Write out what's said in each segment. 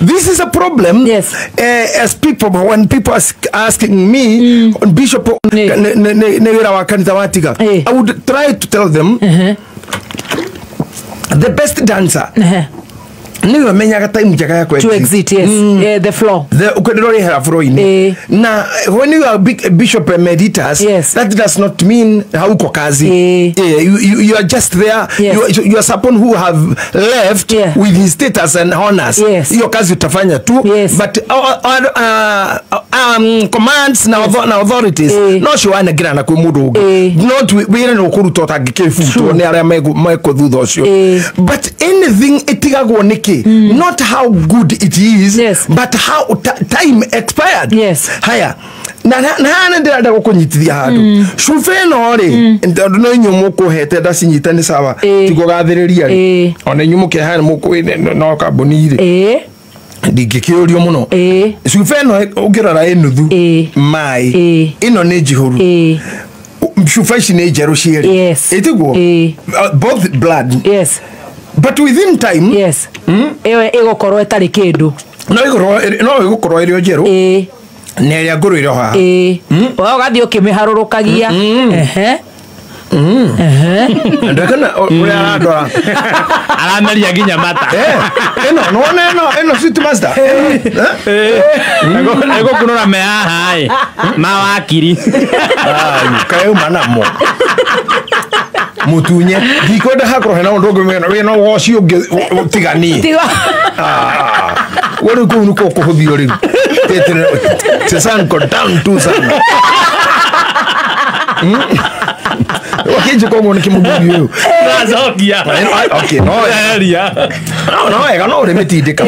This is a problem. Yes. As people, when people are asking me, Bishop, nĩ wĩra wa kanitha watiga, I would try to tell them the best dancer nĩwe menyaga time njega ya To exit, yes. Yeah, the floor. The ukwendero rihera floor-inĩ. Na when you are big bishop emeritus, yes, that does not mean hauko kazi. Yeah, you are just there. Yes. You are someone who have left with his status and honors. Yes. Hiyo kazi utafanya tu. Yes. But commands na, na authorities no ciwanengera na kwĩ mũndũ ũngĩ. Not wĩra nĩ ũkũruta ũtangĩkĩbutwo nĩ arĩa mekwo thutha ũcio. But anything ĩtigagwo nĩkĩ? Not how good it is, yes, but how time expired. Yes. Haya. Na na ndĩrenda gũkũnyitithia handũ. Cuba ĩno rĩ, tondũ no inyuĩ mũkũhete ndacinyita nĩ sawa, tigũgathĩrĩria rĩ. Ona inyuĩ mũkĩheana mũkũĩ no kambuni rĩ. Ndingĩkĩũrio mũno. Cuba ĩno ũngĩrora ĩ nuthu maĩ, ĩno nĩ njihũru. Cuba ici nĩ njerũ cierĩ. Yes. Ĩtiguo? Both blood. Yes. But within time, yes, ĩyo ĩgũkorwo ĩtarĩ kĩndũ. No ĩgũkorwo ĩrĩ o njerũ. Na ĩrĩa ngũrũ ĩrĩ o haha. Wewe ũgathiĩ ũkĩmĩharũrũkagia. Ehe. Ndakana ũrĩa arandora. Arameria nginya mata. Ĩno nĩwona ĩno sweet master. Ĩgũkunũra me haha ĩ. Mawakiri. Kauma namo. Mutunye ndikwenda hakorwo hena ũndũ ũngĩ wĩna woci ũngĩ ũtiganie. Rĩu kũu nĩkuo kũhũthio rĩu. Sesanko down tu sana. Wakĩnjĩka ũguo nĩkĩ mũthuri ũyũ? Ndacokia. Okay, no no wega no ũrĩmĩtindĩka.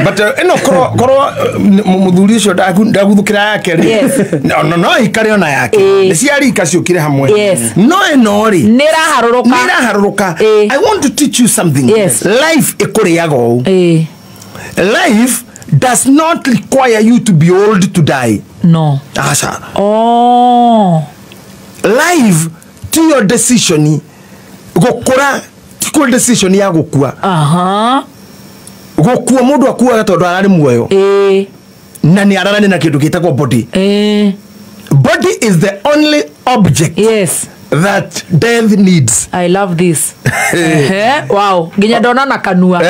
But ĩno korwo mũthuri ũcio ndaguthũkĩra yake rĩ, no ikare ona yake. Nĩ cia rika ciũkire hamwe. No ĩno rĩ, nĩ ĩraharũrũka. Nĩ ĩraharũrũka. I want to teach you something. Life ĩkũrĩaga ũũ. Life does not require you to be old to die. No. Aca. Oh. Life to your decision gukura ti decision ya gukua. Gukua mundu akuaga tondu arari muoyo. Na ni ararani na kindu gitagwo body. Body is the only object, yes, that death needs. I love this. Wow, nginya ndona na kanua.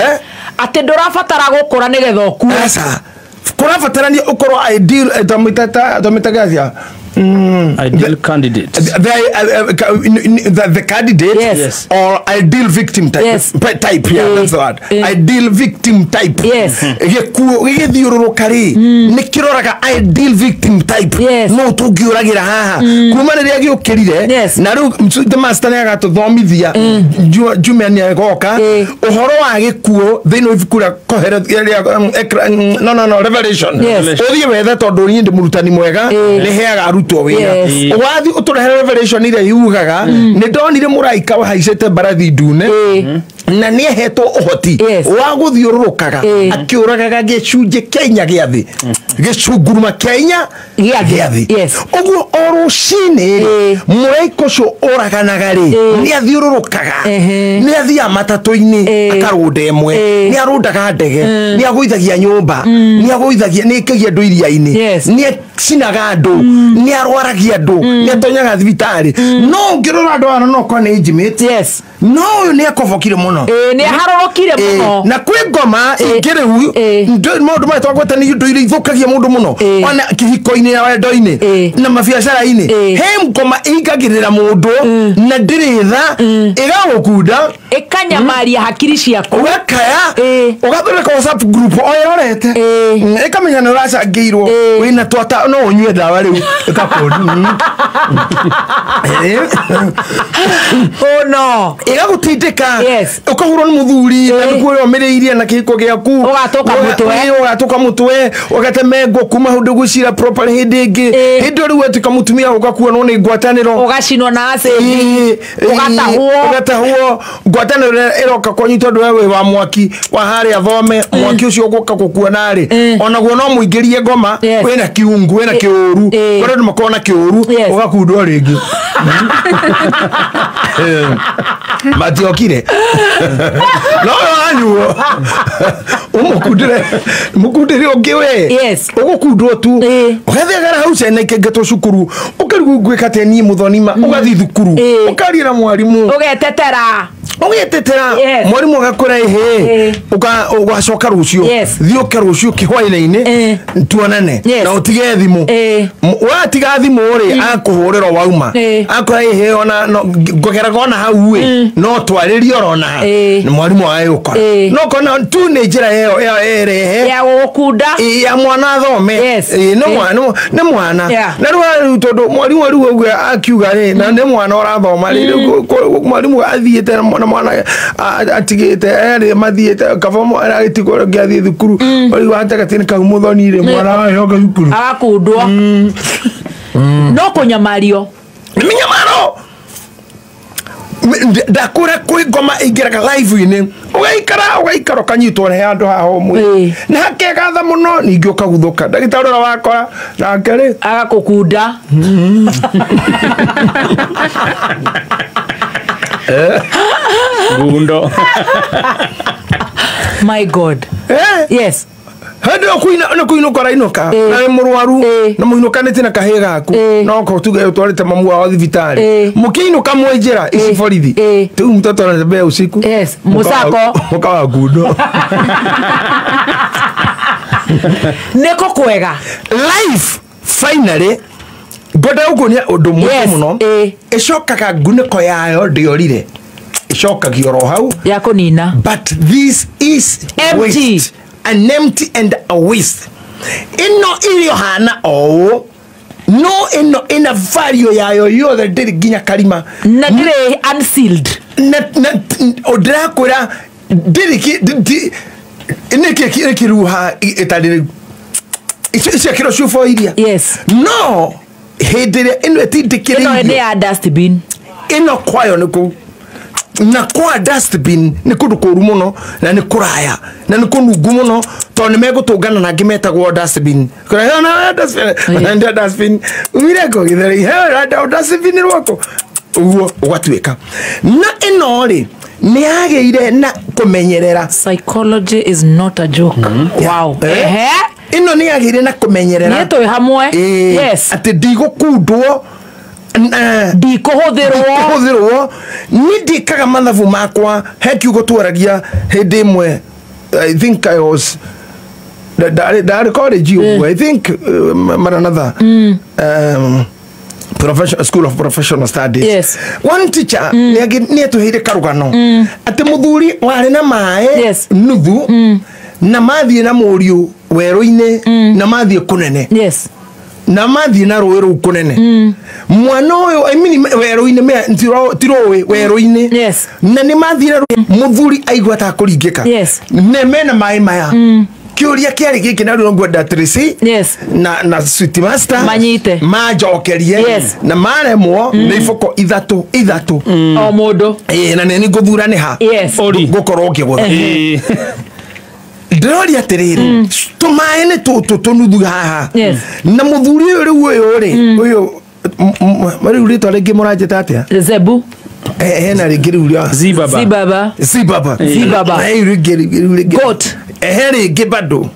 Ati ndurabatara gukura nigetha ukue. Aca. Kurabatarania ukorwo ideal tamitaga ideal candidate. The candidate, yes, or ideal victim type. Yes. Type, yeah, that's the word. Ideal victim type. Yes. Gĩkuũ gĩgĩthiũrũrũka rĩ, nĩ kĩroraga ideal victim type. Yes. No tũngĩũragĩra haha. Kuma rĩrĩa gĩũkĩrire, yes, na rĩu the master nĩ agatũthomithia Jumia nĩ agoka ũhoro wa gĩkuũ thĩinĩ wa ibuku rĩa Kohelet, no Revelation. Ũthiĩ wethe tondũ niĩ ndĩ mũrutani mwega, nĩ heaga arutwo wĩra. Wathi ũtũrehere Revelation ĩrĩa yugaga nĩ ndonire mũraika wahaicĩte mbarathi ndune na nĩ ehetwo ũhoti wa gũthiũrũrũkaga akĩũragaga gĩcunjĩ kĩa inya gĩa thĩ, gĩcunguruma kĩa inya gĩa thĩ. Ũguo o rũcinĩ rĩ, mũraika ũcio ũraganaga rĩ, nĩ athiũrũrũkaga, nĩ athiaga matatũ-inĩ akarũnda ĩmwe, nĩ arũndaga ndege, nĩ agũithagia nyũmba, nĩ agũithagia, nĩ aikagia andũ iria-inĩ, nĩ acinaga andũ, nĩ arwaragia andũ, nĩ atonyaga thibitarĩ. No ũngĩrora andũ aya no ũkorwo nĩ intimate. Yes. No ũyũ nĩ akobokire mũno. Nĩ aharũrũkire mũno. Na kwĩ ngoma ĩngĩ rĩu, maũndũ maya twagweta nĩ indo iria ithũkagia mũndũ mũno, ona kĩhiko-inĩ na wendo-inĩ na mabiacara-inĩ. He ngoma ĩingagĩrĩra mũndũ na ndĩrĩ tha, ĩgagũkunda, ĩkanyamaria hakiri ciaku, ũgakaya, ũgathondeka WhatsApp group o ĩrorete, ĩkamenya nĩ ũracangĩirwo, wĩna twata no ũnyue ndawa rĩu ĩgakũndu. Oh no. Ĩgagũtindĩka, ũkahũrwo nĩ mũthuri na nĩkuo ũrĩa na kĩhiko gĩaku, ũgatũka mũtwe, ũgatũka mũtwe, ũgatemengwo kuma hau ndũgwĩcira properly hĩndĩ ĩngĩ, hĩndĩ ĩyo rĩu watuĩka mũtumia ũgakuonwo nĩ ngwatanĩro, ũgacinwo na acid, ũgatahwo, ũgatahwo, ngwatanĩro ĩrĩa ĩroka kwanyu tondũ we wĩ wa mwaki wa harĩa thome, mwaki ũcio ũgũka gũkuona rĩ, onaguo no mũingĩrie ngoma, wĩna kiungu, wĩna kĩũru, kũrĩ andũ makoragwo na kĩũru, ũgakundwo rĩngĩ. Matiokire. No Ũnyuo. Ũmũkundĩre mũkundĩre ũngĩ we. Yes. Ũgũkundwo tu. Ĩĩ. Ũgathiagara hau ciana ikĩingatwo cukuru. Ũkarigwo ngwĩka atĩa niĩ mũthonima. Ũgathiĩ thukuru. Ĩĩ. Ũkaria na mwarimũ. Ũgetetera. Ũgetetera. Yes. Mwarimũ agakũra ĩhĩ. Ĩĩ. Ũgacoka rũciũ. Yes. Thiĩ ũke rũciũ kĩhwainĩ-inĩ. Ĩĩ. Tuonane. Yes. Na ũtige thimũ. Ĩĩ. Watiga thimũ rĩ akũhũrĩra wauma. Ĩĩ. Akũra ĩhĩ ona ngũgeraga ona hau ĩ. No twarĩrie orona. Ĩĩ. Mwarimũ agagĩũkora. Ĩĩ. No kona tu nĩ njĩra ĩyo ĩrehe Ya gũgũkunda. Ya mwana athome. Yes. Ĩĩ, nĩ mwana. Yeah. Na rĩu tondũ mwarimũ rĩu ũguo akiuga rĩ na nĩ mwana ũrathoma rĩ rĩu mwarimũ athiĩte na mwana atigĩte erĩ mathiĩte kaba agĩtigwo rĩngĩ athiĩ thukuru rĩu gatagatĩ-inĩ kau mũthoni rĩ mwana acoka thukuru Agakundwo. No kũnyamario. Nĩ mĩnyamaro. Ndakũra kwĩ ngoma ĩingĩraga live-inĩ ũgaikara ũkanyitwo nĩ handũ haha ũmwe Ĩĩ. nĩ hakegatha mũno ningĩ ũkaguthũka ndagĩtarĩ ũrĩa wakora nake rĩ Agakũkunda. Gundo. My God. Yes. Hĩndĩ ĩyo nĩ kũinũka ũrainũka Ĩĩ. na wĩ mũrwaru Ĩĩ. na mũinũkanĩtie na kahĩĩ gaku Ĩĩ. no ko tuge ũtwarĩte mamu wao thibitarĩ Ĩĩ. mũkĩinũka mwĩ njĩra ici Ĩĩ. borithi Ĩĩ. rĩu mtoto anatembea usiku. Yes. Mũcako. Mũkawa ngundo. Nĩkũ kwega. Life finally ngwenda gũkuonia ũndũ mũritũ Yes. mũno. Ĩĩ. Ĩcokaga ngunĩko yayo ndĩorire ĩcokagio oro hau. Ya kũnina. But this is Empty. waste. An empty and a waste. Ĩno irio hana o ũũ no ĩno ĩna value yayo yothe ndĩrĩ nginya karima. Na ndĩrĩ unsealed. Ndĩrakwĩra ndĩrĩ nĩkĩ kĩruha ĩtarĩ rĩu icio ciakĩrwo cuba iria. Yes. No hĩndĩ ĩrĩa ĩno Ĩno nĩ ĩtindĩkĩrĩirio ya dustbin. ĩno kwayo nĩ kũu na kwa dustbin nĩ kũndũ kũru mũno na nĩ kũraya na nĩ kũnungu mũno tondũ nĩ megũtũngana na angĩ metagwo dustbin. Kũraya dustbin umire kũ gĩtheri dustbin rwako ũguo ũgatuĩka na ĩno rĩ nĩ yagĩire na kũmenyerera. Psychology is not a joke. Wow. Ehe. Ĩno nĩ yagĩire na kũmenyerera. Nĩ twĩ hamwe. Yes. Atĩ ndigũkundwo ndikũhũthĩrwo. Nĩ ndĩkaga mathabu makwa he kiugo twaragia hĩndĩ ĩmwe I think I was ndarĩ college ũguo I think Maranatha School of Professional Studies. Yes. One teacher nĩ atũheire karũgano atĩ mũthuri warĩ na maĩ Yes. nuthu na mathiĩ na mũriũ werũ-inĩ na mathiĩ kũnene. Yes. Na mathiĩ na rũĩ rũu kũnene mwana ũyũ I mean werũ-inĩ ti rũĩ werũ-inĩ. Yes. Na nĩ mathiĩ na rũĩ mũthuri aigua ta kũringĩka. Yes. Ne mena maĩ maya kĩũria kĩarĩ gĩkĩ na rĩu ngwenda Tracy Yes. na Sweet Master manyite manjokerie. Yes. Na maremwo nĩ iboko ithatũ ithatũ o mũndũ. Ĩĩ na nĩ ngũthura nĩ ha. Yes. Ngũkorwo ngĩgũtha. Ndĩroria atĩrĩrĩ tũmaĩ nĩ tũtũ tũnuthu haha. Yes. Na mũthuri ũyũ rĩu ũyũ rĩ ũyũ rĩu rĩtwa rĩngĩ mũranjĩta atĩa? Zebu. Hena rĩngĩ rĩu rĩa Zibaba. Zibaba. Zibaba. Zibaba. Rĩu rĩngĩ rĩu rĩngĩ. Goat. He rĩngĩ bado.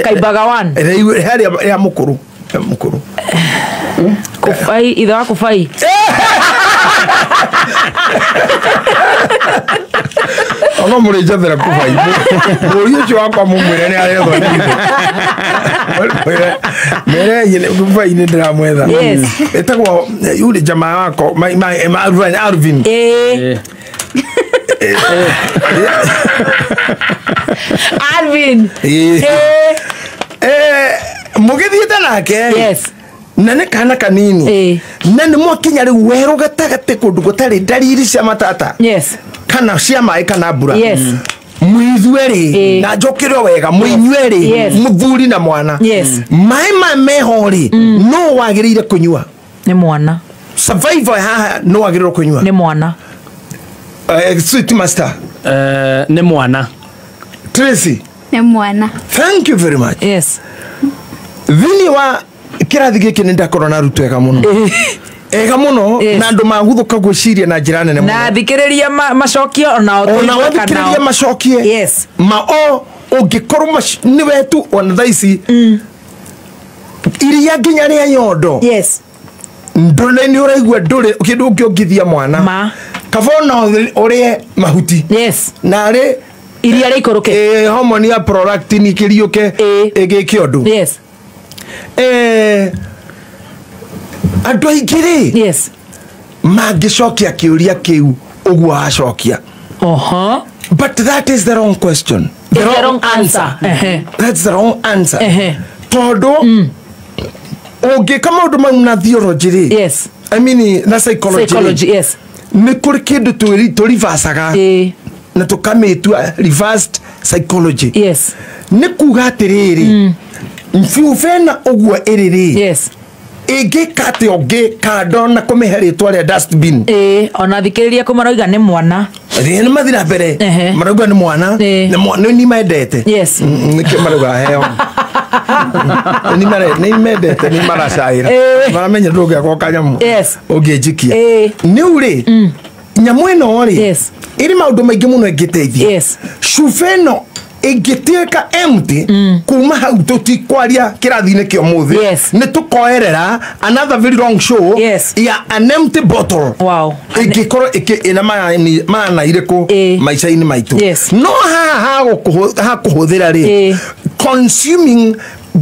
Kaibaga one. Rĩu he rĩa mũkũrũ. Mũkũrũ. Kũbai ithe wa kũbai. Ono mũrĩ njathera kũbai. Mũriũ ũcio wakwa mũmwĩre nĩ arethwo nĩ ithe. Mwĩre kũbai nĩ ndĩramwetha. Yes. Ĩtagwo yule jamaa wako Alvin. Ĩĩ. Alvin. Ĩĩ. Mũgĩthiĩte nake. Yes. Na nĩ kana kanini. Ĩĩ. Na nĩ mwakinya rĩu werũ gatagatĩ kũndũ gũtarĩ ndariri cia matata. Yes. Kana cia maĩ kana mbura. Yes. Mũithuerĩ na njũkĩre wega mũinyuerĩ mũthuri na mwana. Yes. Maĩ maya meho rĩ no wagĩrĩire kũnyua. Nĩ mwana. Survivor haha no wagĩrĩirwo kũnyua. Nĩ mwana. Sweet Master. Nĩ mwana. Tracy. Nĩ mwana. Thank you very much. Yes. Thĩinĩ wa kĩrathi gĩkĩ nĩ ndakorwo na arutwo ega mũno. Ega muno. Yes. Na andu maguthuka gwiciria na njira nene muno. Na thikiriria macokio onao ona tũigue wathikiriria kana o. macokie. Yes. Ma o ũngĩkorwo nĩ wetu ona thaa ici iria nginya rĩa nyondo. Yes. Ndũrĩ nĩ ũraigua ndũrĩ kĩndũ ũngĩongithia mwana. Ma. Kaba ona ũrĩe mahuti. Yes. Narĩ iria rĩikũrũke. Homoni ya prolactin ĩkĩriũke ĩgĩke ũndũ. Yes. Andũ aingĩ rĩ. Yes. Mangĩcokia kĩũria kĩu ũguo wacokia. Oho. But that is the wrong question. The wrong answer. That's the wrong answer. Tondũ ũngĩka maũndũ mau na theology rĩ. Yes. I mean na psychology. Psychology, yes. Nĩ kũrĩ kĩndũ tũrivacaga. Na tũkamĩtua reversed psychology. Yes. Nĩ kuga atĩrĩrĩ. Mbiuba ũguo ĩrĩ rĩ. Yes. Ĩngĩka atĩa ũngĩ kando na kũmĩhe rĩtwa rĩa dustbin. Ona thikĩrĩria kũ marauga nĩ mwana. Nĩ mathiĩ na mbere. Marauga nĩ mwana. Nĩ ni mendete. Yes. Nĩkĩo marauga heo. Nĩ mendete nĩ maracaĩra. Maramenya ndũngĩakwo kanyamũ. Yes. Ũngĩnjikia. Rĩu rĩ nyamũ ĩno rĩ. Yes. Ĩrĩ maũndũ maingĩ mũno ĩngĩteithia. Yes. Cuba ĩno ĩngĩtuĩka empty kuma hau tũtikwaria kĩrathi-inĩ kĩa ũmũthĩ. Yes. Nĩ tũkoerera another very long show. Yes. Ya an empty bottle. Wow. Ĩngĩkorwo ĩna maana irĩkũ maica-inĩ maitũ. Yes. No haha hakũhũthĩra rĩ consuming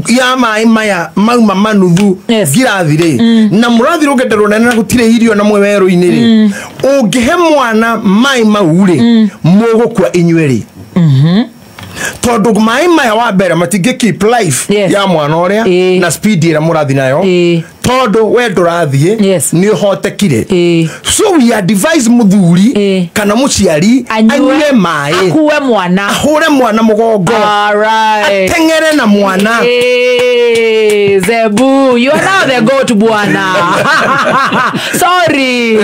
ya maĩ maya mauma manuthu. Yes. Ngirathi rĩ na mũrathi rũgendo rũnene na gũtirĩ irio na mwĩ werũ-inĩ rĩ ũngĩhe mwana maĩ mau rĩ mũgũkua inyuĩ rĩ tondũ maĩ maya wa mbere matingĩ keep life. Yes. Ya mwana ũrĩa na speed ĩrĩa mũrathi nayo tondũ we ndũrathiĩ. Yes. Nĩ ũhotekire. So we advise mũthuri kana mũciari anyue maĩ akue mwana ahũre mwana mũgongo. Alright. Ateng'ere na mwana. Zebu, you are now the goat bwana. Sorry.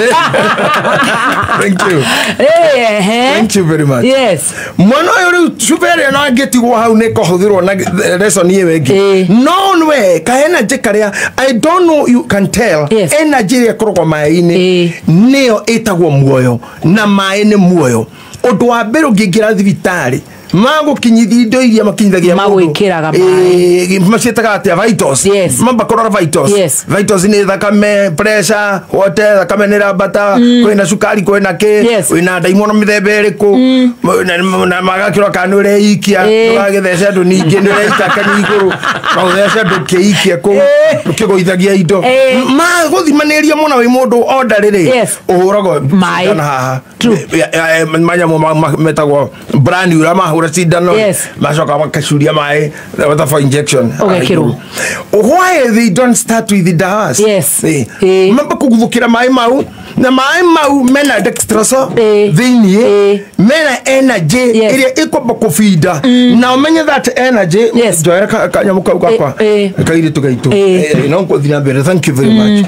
Thank you. Thank you very much. Yes. Mwana ũyũ rĩu cuba ĩrĩa no angĩtigwo hau nĩ ĩkũhũthĩrwo na lesson ĩyo ĩngĩ. No we ka energy karĩa I don't know you can tell. Yes. Energy ĩrĩa ĩkoragwo maĩ-inĩ nĩyo ĩtagwo muoyo na maĩ nĩ muoyo. Ũndũ wa mbere ũngĩingĩra thibitarĩ magũkinyithia indo iria makinyithagia mũndũ. Magwĩkĩraga maĩ. Maciĩtaga atĩa vitals. Yes. Mamba kũrora vitals. Yes. Vitals nĩ thakame, pressure, wote thakame nĩ ĩrambata, kwĩna cukari, kwĩna kĩ, Yes. wĩna ndaimono mĩthemba ĩrĩkũ, na magakĩrora kana nĩ ũreikia, ndũgagĩthece andũ ningĩ nĩ ũreitaka nĩ igũrũ, no ũthece andũ ũkĩikia kũu, ũkĩgũithagia indo. Magũthimanĩria mũno wĩ mũndũ order rĩ, Yes. ũhũragwo Maĩ. cindano haha. True. Manyamũ metagwo brand ũrĩa mahũra cindano. Yes. Macoka makacuria maĩ water for injection. Ũgekĩrwo. Why they don't start with the dawas? Yes. Mamba kũguthũkĩra maĩ mau na maĩ mau mena dextrose thĩiniĩ mena energy Yes. ĩrĩa ĩkwamba kũbinda na ũmenye that energy. Yes. Njoera kanyamũ kau gakwa kairĩtu gaitũ. No ngũthiĩ na mbere. Thank you very much.